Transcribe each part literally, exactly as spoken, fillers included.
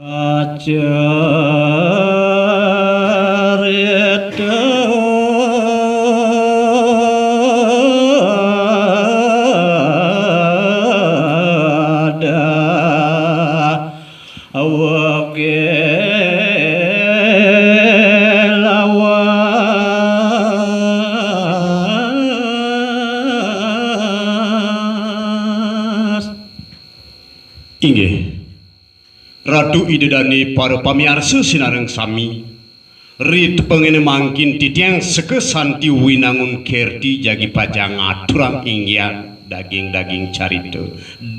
Acarita da awake lawas. Inggih. Ratu Ida Dane, para pamiarsa sinareng sami, ri tepengene mangkin titiang seka santi winangun kerti jagi pacang ngaturang inggihan daging-daging carita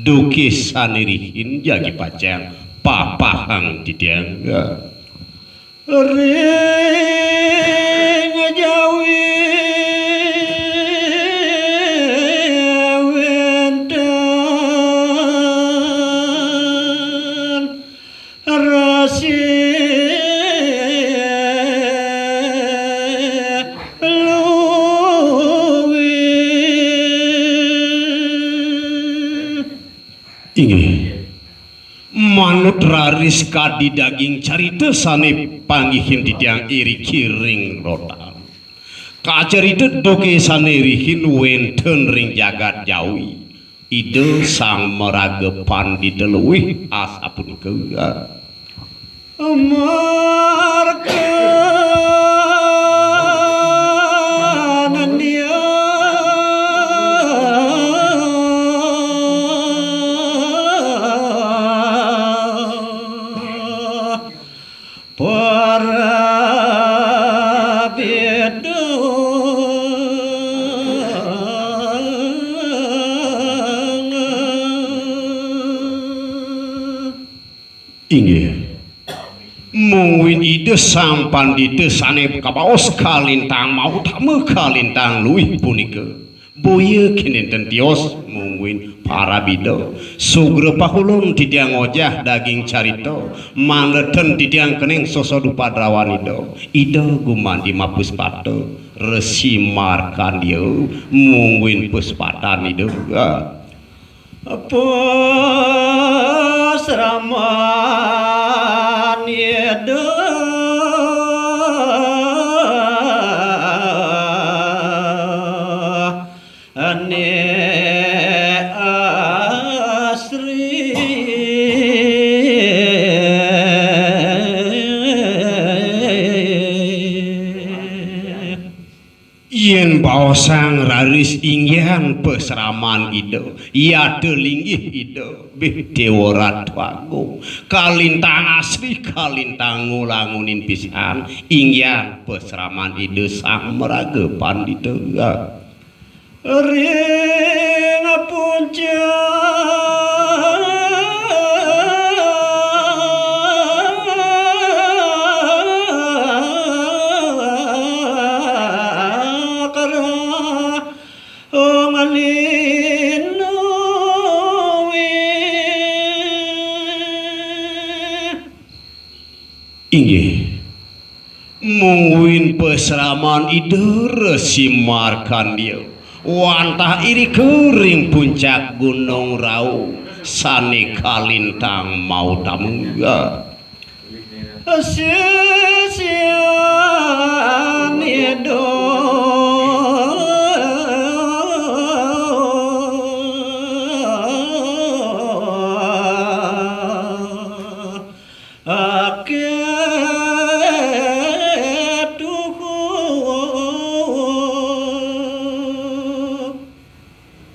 duke sane rihin jagi pacang papahang titiang. Ya. Ring jawi wenten resi luwih. Inggih. Manut raris kadi daging carita sane panggihin titiang iriki ring rotan. Kacarita duke sane rihin wenten ring jagat Jawi. Ida Sang Maraga Pandita luwih asapunika. Markandia para bidang. Inggih. Mungguing Ida Sang Pandita sane kabaos kalintang mautama kalintang luih punika. Boya kinenten tios mungguing parabida. Sugra pakulun titiang ngojah daging carita, manleten titiang kening sosa dupadrawan Ida. Ida gumanti mapuspata, Resi Markandia mungguing puspatan Ida. Pasraman Ida ane asri. Yen baosang raris inggihan pasraman Ida, yata linggih Ida, bih Dewa Ratu Agung, kalintang asri, kalintang ngulangunin pisan, inggihan pasraman Ida Sang Maraga Pandita. Ring puncak Rong Linoe. Inggih. Mungguing pasraman Ida Resi Markandia wantah irika ring puncak Gunung Raung sane kalintang mautama. Sisian Ida aketuhu.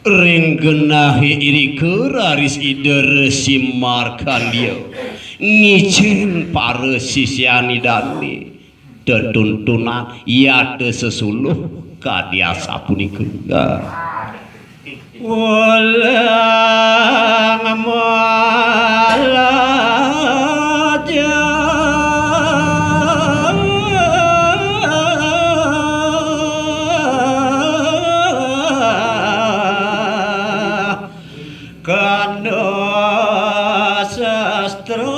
Ring genahe irika raris Ida Resi Markandia ngicen para sisian Idane tetuntunan yata sesuluh kadi asapunika. Ulang malaja kanda sastra.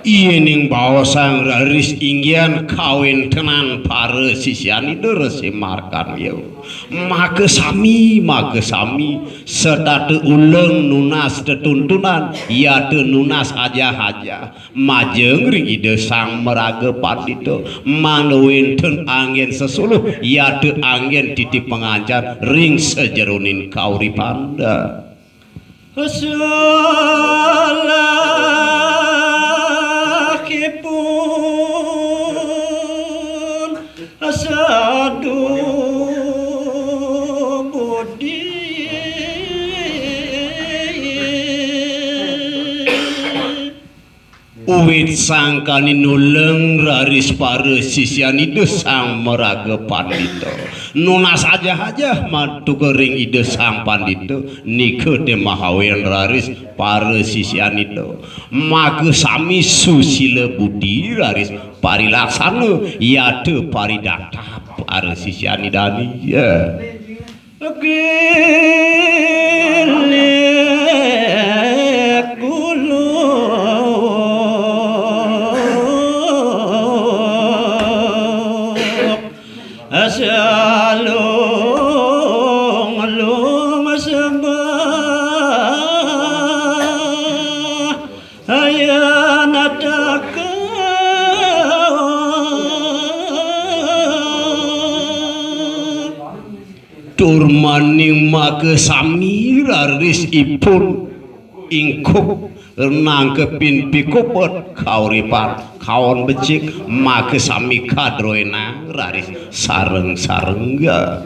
Yening baos Sang raris inggihan kawéntenan para sisyanida Resi Markandeya. Makasami, makasami, setata uleng nunas tetuntunan, yata nunas hajah-hajah. Majeng ring Ida Sang Maraga Pandita, mangda wénten anggén sesuluh, yata anggén titi pangancan ring sajeroning kauripan. Salahipun sadu budi. Uwit sangkaning nuleng raris para sisyan Ida Sang Maraga Pandita. Nunas hajah-hajah matuka ring Ida Sang Pandita, nika té mahawén raris para sisyan Ida. Makasami susila budi raris parilaksana, yata paridakta para sisyan Idané. Ya. Gilik guluk salung lung sembah ayanataka. Tur maning makasami raris ipun ingkup nangkepin pikobet kauripan kaon becik, makasami kadroénang raris sareng-sarengga.